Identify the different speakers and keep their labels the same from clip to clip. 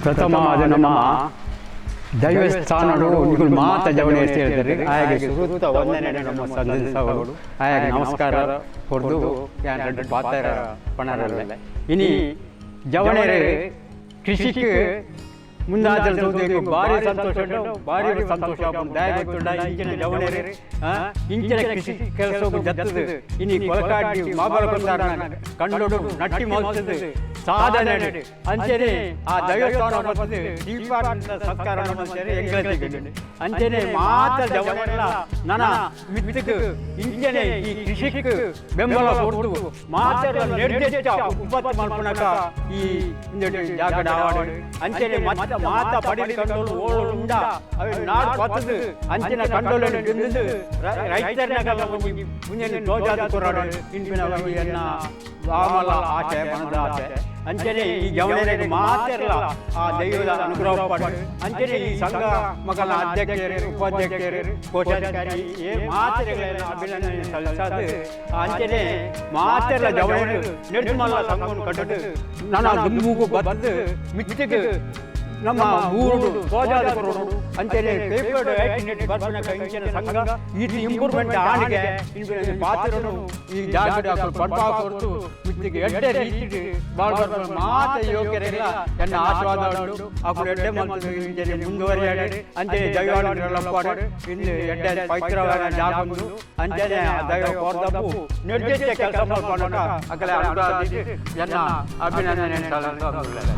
Speaker 1: ಪ್ರಥಮ ನಮ್ಮ ದೈವಸ್ಥಾನಡು ನಿಕುಲು ಮಾತ ಜವಣೆ ಸೇರಿದರೆ ಆಯಾಗೆ ಸುರುತ್ತ ವಂದನೆ ನಮ್ಮ ಸಂದೇಶಗಳು ಆಯಾಗೆ ನಮಸ್ಕಾರ ಕೊರ್ದು ಯಾನ್ ರಡ್ಡ್ ಪಾತೆರ ಪಣರಲ್ಲೆ. ಇನಿ ಜವಣೆರು ಕೃಷಿಕ್ ಮುಂದಾಚರಣೆ ತೂದು ಭಾರಿ ಸಂತೋಷ ಉಂಟು, ಭಾರಿ ಸಂತೋಷ ಆಪುಂಡು. ದಾಯೆ ಗೊತ್ತುಂಡ ಇಂಚಿನ ಜವಣೆರು ಇಂಚಿನ ಕೃಷಿ ಕೆಲಸಗು ಜತ್ತದು ಇನಿ ಕೊಲಕಾಡಿ ಮಾಬಲ ಕೊಂದಾರನ ಕಂಡೊಡು ನಟ್ಟಿ ಮಲ್ತದು ಸಾಧನೆ ಅಂಚನೆ ಆ ದೈವಸ್ಥಾನ ಬತ್ತದು ದೀಪಾರ್ಥ ಸತ್ಕಾರ ಮಲ್ತೆರೆ ಎಂಕಲೆ ಅಂಚನೆ ಮಾತ ಜವಣೆರ್ಲ ನನ ಮಿತ್ತುಕು ಇಂಚನೆ ಈ ಕೃಷಿಕ್ ಬೆಂಬಲ ಕೊರ್ದು ಮಾತೆರ್ಲ ನೆಡ್ದೆಚ್ಚ ಉತ್ಪತ್ತಿ ಮಲ್ಪುನಕ ಈ ಇಂದೆಟ್ ಜಾಗಡ್ ಆವಡ್. ಅಂಚನೆ ಮತ್ತ ಮಾತ ಪಡಿಲಿ ಕಂಡೋಲು ಓಳು ಉಂಡ ಅವೆ ನಾಡ್ ಪತ್ತದು ಅಂಚಿನ ಕಂಡೋಲೆನ್ ಗೆಂದುದು ರೈತರ್ನಗಲ ಒಂಜಿ ಉಂದೆನ್ ತೋಜಾದ್ ಕೊರಡ್ ಇನ್ಪಿನ ಒಂಜಿ ಎನ್ನ ವಾಮಲ ಆಸೆ ಮನದ ಆಸೆ. ಅಂಚನೆ ಈ ಜವಣೆರೆಗ್ ಮಾತೆರ್ಲ ಆ ದೈವದ ಅನುಗ್ರಹ ಪಡ್. ಅಂಚನೆ ಈ ಸಂಘ ಮಗಲ ಅಧ್ಯಕ್ಷರು ಉಪಾಧ್ಯಕ್ಷರು ಕೋಶಾಧಿಕಾರಿ ಏ ಮಾತೆರೆಗ್ಲೆನ ಅಭಿನಂದನೆ ಸಲ್ಲಿಸಾದ್ ಅಂಚನೆ ಮಾತೆರ್ಲ ಜವಣೆರು ನೆಡ್ಮಲ್ಲ ಸಂಘವನ್ನು ಕಟ್ಟದು ನನ ದುಂಬುಗು ಬದ್ದು ಮಿತ್ತಿಗ್ ನಮ್ಮ ಊರು ತೋಜಾದ ಕೊರೊಡು. ಅಂಚನೆ ಪೇಪರ್ ಐಟಿನೆಟ್ ಬರ್ಪಿನ ಇಂಚಿನ ಸಂಘ ಈತ್ ಇಂಪ್ರೂವ್ಮೆಂಟ್ ಆಣಿಗೆ ಇನ್ಪಿನ ಪಾತ್ರನು ಈ ಜಾಗಡ್ ಅಕುಲು ಪಡ್ಪಾ ಕೊರ್ದು ಮಿತ್ತಿಗ್ ಎಡ್ಡೆ ರೀತಿಡ್ ಬಾಳ್ ಬರ್ಪುನ ಮಾತ ಯುವಕರೆಗ್ಲ ಎನ್ನ ಆಶೀರ್ವಾದ ಉಂಡು. ಅಕುಲು ಎಡ್ಡೆ ಮಲ್ತುದು ಇಂಚನೆ ಮುಂದುವರಿಯಾಡ್. ಅಂಚನೆ ದೈವಾನುಗ್ರಹ ಇಂದು ಎಡ್ಡೆ ಪವಿತ್ರವಾದ ಜಾಗ ಉಂಡು. ಅಂಚನೆ ಆ ದೈವ ಕೊರ್ದಪ್ಪು ನೆಡ್ದೆಚ್ಚ ಕೆಲಸ ಮಲ್ಪುನಕ ಅಕಲೆ ಅನುಗ್ರಹ ದೀದ್ ಎನ್ನ ಅಭಿನಂದನೆ ಸಲ್ಲಿಸುತ್ತೇನೆ.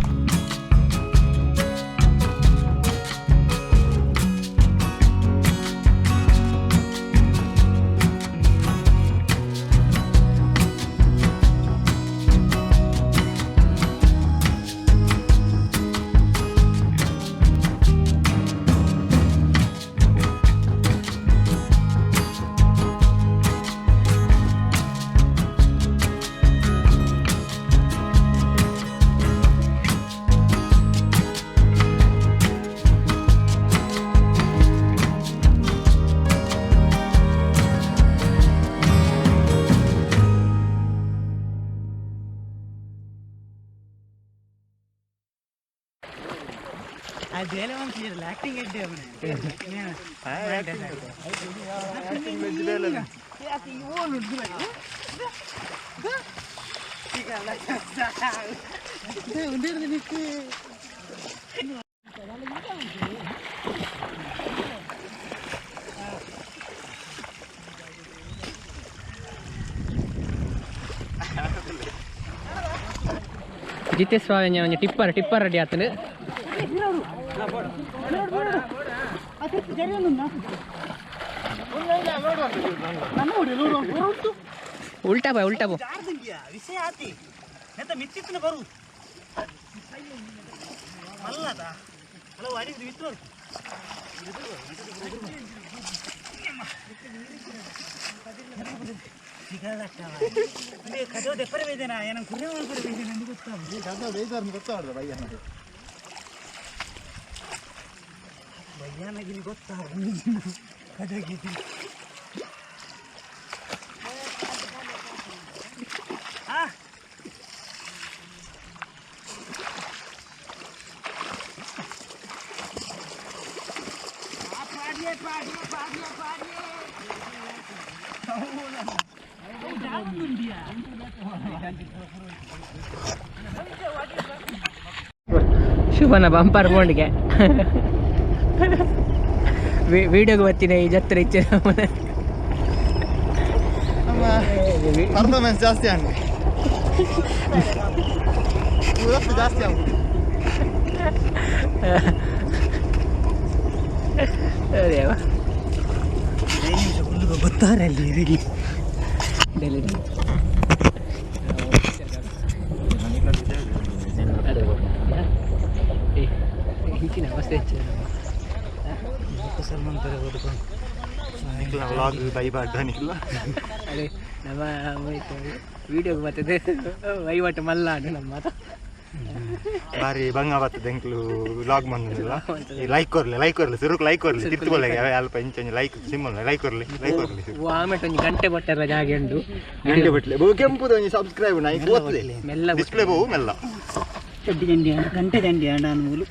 Speaker 2: ಜಿತೇಶ್ ಒಂಜಿ ಟಿಪ್ಪರ್ ಟಿಪ್ಪರ್ ರೆಡಿ ಆತಂಡ್. ಉಲ್ಟಾ ಬಾಯ್ ಉಲ್ಟಾ ಬೋ.
Speaker 3: ವಿಷಯ ಆತಿ ಎಂತ ಮಿತ್ತಿತ್ತಿನ ಬರು ಮಲ್ಲದ ಹಲವು ಅಡಿ ಮಿತ್ತು ಕಜೋ ದೆಪ್ಪರೆ ಬೇದೇನಾ ಏನ ಕುರ್ರೆ ಮಲ್ಪರೆ ಬೇದೇನ ಎಂದು ಗೊತ್ತಾಗ
Speaker 4: ಗೊತ್ತಾಗ್ತದೆ ಬಯ್ಯನ
Speaker 3: ಬಯ್ಯಾನಗಿನ ಗೊತ್ತಾಗ ಕಜೋಗಿ ಆ
Speaker 2: ಶುಭನ ಬಂಪರ್ ಬೋಂಡಿಗೆ ವಿಡಿಯೋಗೆ ಬರ್ತೀನಿ ಈ ಜಾತ್ರೆ ಇಚ್ಛೆ.
Speaker 4: ನಮ್ಮ ಪರ್ಫಾರ್ಮೆನ್ಸ್ ಜಾಸ್ತಿ ಆಂಡ್ ಇವತ್ತು ಜಾಸ್ತಿ ಆಗುದು.
Speaker 2: ಅದೇವ
Speaker 3: 5 ನಿಮಿಷ ಹುಲ್ಲು ಗೊತ್ತಾರೆ ಅಲ್ಲಿ ಇರಲಿ.
Speaker 2: ಡೆಲಿವರಿ ಇಂಚಿನ ಅವಸ್ಥೆ ಹೆಚ್ಚು.
Speaker 3: ಸಲ್ಮಾನ್ ತರ
Speaker 4: ನಿಖಿಲ್ ವ್ಲಾಗ್ ಬೈ ಬಾಡ್ಡ ನಿಖಿಲ್.
Speaker 2: ಅದೇ ನಮ್ಮ ವಿಡಿಯೋಗೆ ಬರ್ತದೆ ವಹಿವಾಟು ಮಲ್ಲ ನಮ್ಮ
Speaker 4: ಬಾರಿ ಬಂಗ ಬರ್ತದೆ ಎಂಕ್ಲು ವ್ಲಾಗ್ ಬಂದಿಲ್ಲ. ಈ ಲೈಕ್ ಕೊರ್ಲೆ, ಲೈಕ್ ಕೊರ್ಲೆ, ಸುರುಕ್ ಲೈಕ್ ಕೊರ್ಲೆ ತಿರ್ತು ಬೊಲ್ಲೆ ಅಲ್ಪ ಇಂಚ ಲೈಕ್ ಸಿಮ್ಮಲ್ ಲೈಕ್ ಕೊರ್ಲೆ, ಲೈಕ್ ಕೊರ್ಲೆ.
Speaker 2: ಆಮೇಲೆ ಒಂಜಿ ಗಂಟೆ ಬಟ್ಟೆಲ್ಲ ಜಾಗೆ ಉಂಡು.
Speaker 4: ಗಂಟೆ ಬಿಟ್ಲೆ ಬಹು ಕೆಂಪುದ ಒಂಜಿ ಸಬ್ಸ್ಕ್ರೈಬ್ ನೈ ಓದ್ಲೆ.
Speaker 2: ಮೆಲ್ಲ.
Speaker 4: ಡಿಸ್ಪ್ಲೇ ಬಹು ಮೆಲ್ಲ.
Speaker 3: ಕಡ್ಡಿ ಚಂಡಿ ಗಂಟೆ ಚಂಡಿ ನಾನು ಮೂಲು.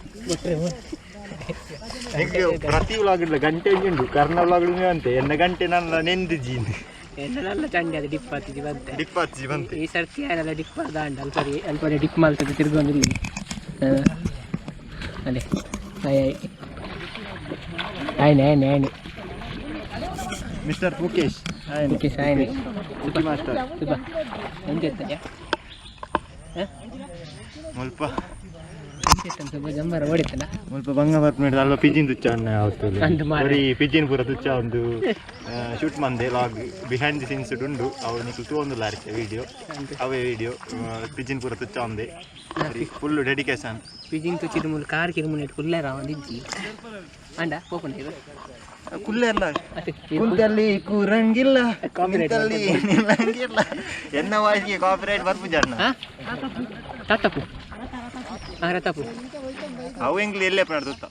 Speaker 4: ನಿಂಗೆ ಪ್ರತಿ ವ್ಲಾಗ್ ಗಂಟೆ ಉಂಟು, ಕರ್ಣ ವ್ಲಾಗ್ ಅಂತೆ ಎನ್ನ ಗಂಟೆ ನನ್ನ ನೆಂದು ಜೀನಿ.
Speaker 2: ಎನ್ನಲ್ಲ ಚಂಡಿ ಅದು ಡಿಪ್ ಆತಿದ್ವಿ ಬಂತೆ.
Speaker 4: ಡಿಪ್ ಹಚ್ಚಿ ಬಂತೆ.
Speaker 2: ಈ ಸರ್ತಿ ಏನಲ್ಲ ಡಿಪ್ ದಾಂಡ ಅಲ್ಪ ಅಲ್ಪ ಡಿಪ್ ಮಾಡ್ತದೆ ತಿರ್ಗೊಂಡು. ಅದೇ ಆಯ್ನೆ ಆಯ್ನೆ ಆಯ್ನೆ.
Speaker 4: ಮಿಸ್ಟರ್ ಮುಕೇಶ್.
Speaker 2: ಮುಕೇಶ್ ಆಯ್ನೆ.
Speaker 4: ಕುಕಿ ಮಾಸ್ಟರ್.
Speaker 2: ಸುಬ್ಬ ಎಂತ ಇತ್ತಯ್ಯ?
Speaker 4: ಮುಲ್ಪ.
Speaker 2: ಸುಬ್ಬ ಜಂಬಾರ ಓಡಿತ್ತಲ್ಲ.
Speaker 4: ಮುಲ್ಪ ಬಂಗ ಬರ್ಪುನ ಅಲ್ಪ ಪಿಜಿನ್ ತುಚ್ಚ ಅಣ್ಣ.
Speaker 2: ಅಂದ್ ಮಾರ್ರೆ.
Speaker 4: ಬರೀ ಪಿಜಿನ್ ಪೂರ ತುಚ್ಚ ಒಂದು ಶೂಟ್ ಮಂದೆ ಲಾಗ್ ಬಿಹೈಂಡ್ the scenes ಉಂಡು. ಅವು ನಿಕ್ಲು ತೂವೊಂದುಲ್ಲ ಅರಿಕೆ ವಿಡಿಯೋ, ಅವೇ ವಿಡಿಯೋ. ಪಿಜಿನ್ ಪೂರ ತುಚ್ಚ ಒಂದೆ ಫುಲ್ ಡೆಡಿಕೇಶನ್.
Speaker 2: ಪಿಜಿನ್ ತುಚ್ಚಿದ ಮೂಲ ಕಾರ್ ಕಿರು ಮುನ್ನೆಟ್ ಕುಲ್ಲೇರ ಒಂದಿಜ್ಜಿ ಅಂಡ ಪೋಪುಂಡ ಇದು.
Speaker 4: ಕುಲ್ಲೆಲ್ಲ.
Speaker 2: ಅತ್ತೆ.
Speaker 4: ಕುಂತಲ್ಲಿ ಕೂರಂಗಿಲ್ಲ.
Speaker 2: Copyright.
Speaker 4: ನಿಂತಲ್ಲಿ ನಿಲ್ಲಂಗಿಲ್ಲ. ಎನ್ನ ವಾಯ್ಸ್ಗೆ ಕಾಪಿರೈಟ್ ಬರ್ಪುಜ ಅಣ್ಣ.
Speaker 2: ಹಾ ತತ್ತಪು, ಹಾ ರಥಪು.
Speaker 4: ಅವು ಎಂಗ್ಲಿ ಎಲ್ಲೇ ತುತ್ತ.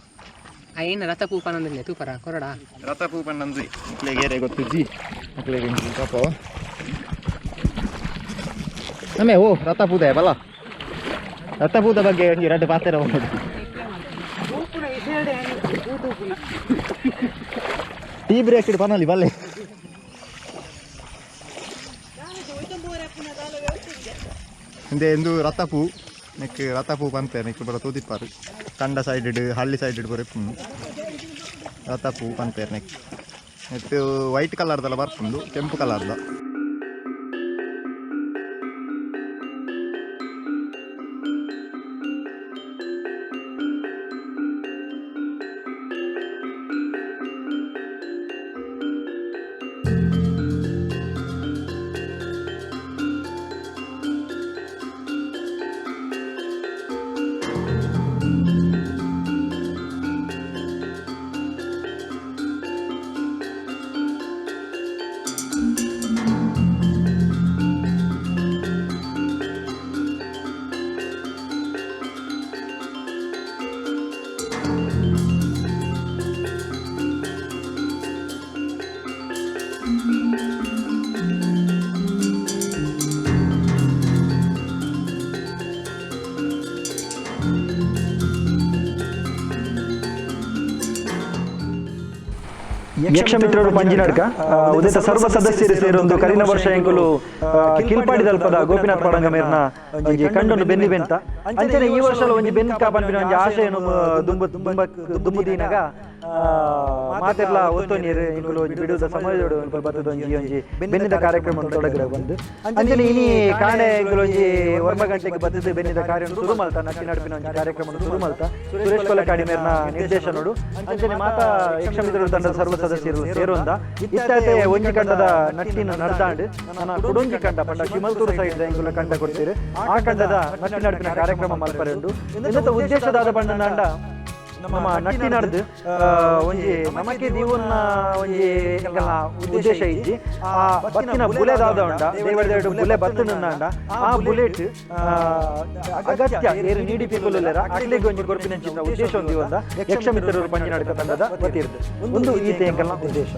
Speaker 2: ಆ ಏನು ರಥಪು ಪನೊಂದಿಲ್ಲ ತೂಪರ ಕೊರಡ.
Speaker 4: ರಥಪೂ ಪನ್ನಂದು ಮಕ್ಳಿಗೆ ಏರೆ ಗೊತ್ತಿಜ್ಜಿ ಮಕ್ಳಿಗೆ ಪಾಪ ನಮ್ಮೆ. ಓ ರಥಪೂದ ಬಲ, ರಥಪೂದ ಬಗ್ಗೆ ಒಂಜಿ ಎರಡು ಪಾತ್ರ ಉಂಟು. ಟೀ ಬ್ರೇಕ್ ಇಡು ಪನಲ್ಲಿ ಬಲ್ಲೆ. ಇಂದೆ ಎಂದು ರಥಪೂ ನೆಕ್ ರಥಪೂ ಪಂತೆ ನೆಕ್ ಬರ ತೂದಿಪ್ಪಾರು. ಕಂಡ ಸೈಡ್ ಹಳ್ಳಿ ಸೈಡ್ ಬರ ಇಪ್ಪುಂಡು. ರಥಪೂ ಪಂಪೇರ್ ನೆಕ್ ನೆಟ್ಟು ವೈಟ್ ಕಲರ್ದಲ್ಲ ಬರ್ಪುಂಡು, ಕೆಂಪು ಕಲರ್ದ.
Speaker 5: ಯಕ್ಷಮಿತ್ರರು ಪಂಜಿನಡ್ಕ ಉದಿತ ಸರ್ವ ಸದಸ್ಯರು ಸೇರೊಂದು ಕರಿನ ವರ್ಷ ಎಂಕುಲು ಕಿಲ್ಪಾಡಿ ದಲ್ಪದ ಗೋಪಿನಾಥ್ ಪಡಂಗ ಮೇರ್ನ ಒಂಜಿ ಕಂಡೊಂದು ಬೆನ್ನಿ ಬೆಂತ. ಅಂಚನೆ ಈ ವರ್ಷಲ ಒಂಜಿ ಬೆನ್ ಕಾಪನ್ಪಿನ ಒಂಜಿ ಆಶಯನು ದುಂಬು ದುಂಬ ದುಂಬು ದೀನಗ ಮಾತೆರ್ಲ ಒತ್ತು ನೀರು ಎಂಕುಲು ಒಂಜಿ ಬಿಡುದ ಸಮಯದೊಡು ಎಂಕುಲು ಬತ್ತದ ಒಂಜಿ ಒಂಜಿ ಬೆನ್ನಿದ ಕಾರ್ಯಕ್ರಮ ತೊಡಗಿರ ಬಂದು. ಅಂಚನೆ ಇನಿ ಕಾಣೆ ಎಂಕುಲು ಒಂಜಿ 9 ಗಂಟೆಗೆ ಬತ್ತದ ಬೆನ್ನಿದ ಕಾರ್ಯ ಶುರು ಮಲ್ತ, ನಟ್ಟಿ ನಡುಪಿನ ಒಂಜಿ ಕಾರ್ಯಕ್ರಮ ಶುರು ಮಲ್ತ ಸುರೇಶ್ ಕೊಲಕಾಡಿ ಮೇರ್ನ ನಿರ್ದೇಶನೋಡು. ಅಂಚನೆ ಮಾತಾ ಯಕ್ಷಮಿತ್ರರು ತಂಡದ ಸರ್ವ ಸದಸ್ಯರು ಸೇರೊಂದ ಇತ್ತಾತೆ ಒಂಜಿ ಕಂಡದ ನಟ್ಟಿನ ನಡ್ದಾಂಡ್ ನನ್ನ ಕುಡೊಂಜಿ ಕಂಡ ಪಂಡ ಶಿಮಲ್ತೂರು ಸೈಡ್ ಎಂಕುಲು ಕಂಡ ಕೊಡ್ತೀರಿ. ಆ ಕಂಡದ ನಟ್ಟಿ ನಡುಪಿನ ಕಾರ್ಯಕ್ರಮ ಮಲ್ಪರೆ ಉಂಡು. ಇನ್ನೊಂದು ಉದ್ದೇಶದಾದ ಬಣ್ಣ ನಾಂಡ ನಮ್ಮ ನಟ್ಟಿ ನಡ್ದು ಒಂಜಿ ನಮಕೆ ದೀವನ್ನ ಒಂಜಿ ಎಂಕಲ್ನ ಉದ್ದೇಶ ಇಜ್ಜಿ. ಆ ಬತ್ತಿನ ಬುಲೆ ದಾದ ಉಂಡ ದೇವರ ಬುಲೆ ಬತ್ತು ನಂಡ ಆ ಬುಲೆಟ್ ಅಗತ್ಯ ಏರು ನೀಡಿ ಪೀಪಲ್ ಅಕ್ಲೆಗ್ ಒಂಜಿ ಕೊರ್ಪಿನಂಚಿನ ಉದ್ದೇಶ ಒಂದು ಒಂದ ಯಕ್ಷಮಿತ್ರರು ಪಂಜಿನಡ್ಕ ತಂಡದ ವತಿರ್ದು ಒಂದು ಈತೆ ಎಂಕಲ್ನ ಉದ್ದೇಶ.